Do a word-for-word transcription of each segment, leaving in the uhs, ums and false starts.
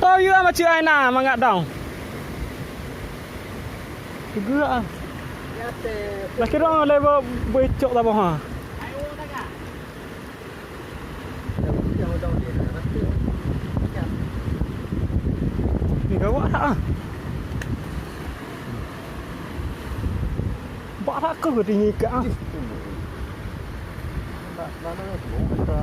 Tao yue macam ai na mangat dong. Gerak ah. Laki dong le bo boy cok taboh ha. Ni gawat tak ah. Bak rakoh ke tinggi ke ah. Dekat tu.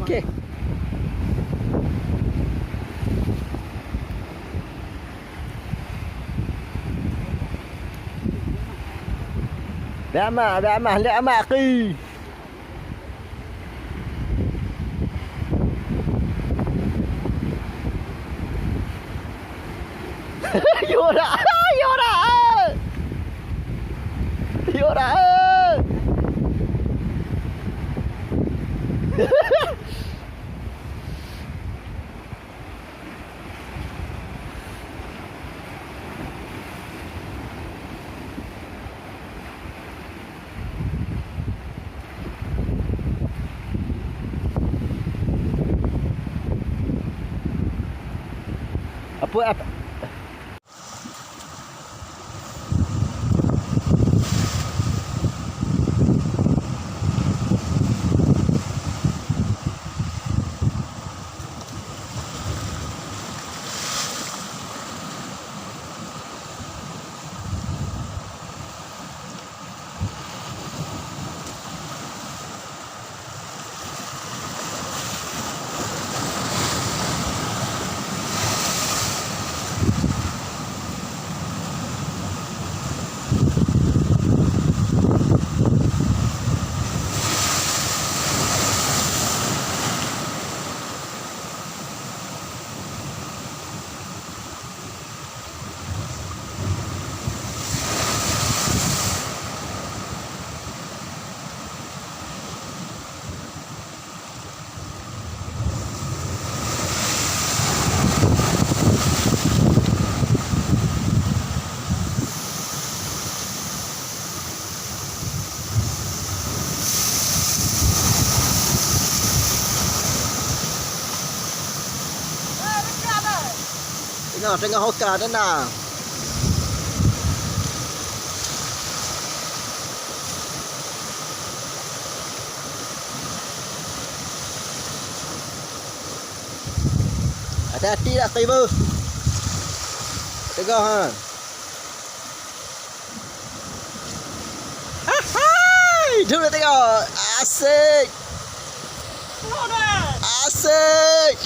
Okey. Dak mak, dak mak, dak mak ki. Yura, yura. Yura. Apa, apa? Teungoh, teungoh oka, teunang. Hati-hati dah, Ibu. Teungoh, ha. Ahai! Dulu tengok. Asik. Asik.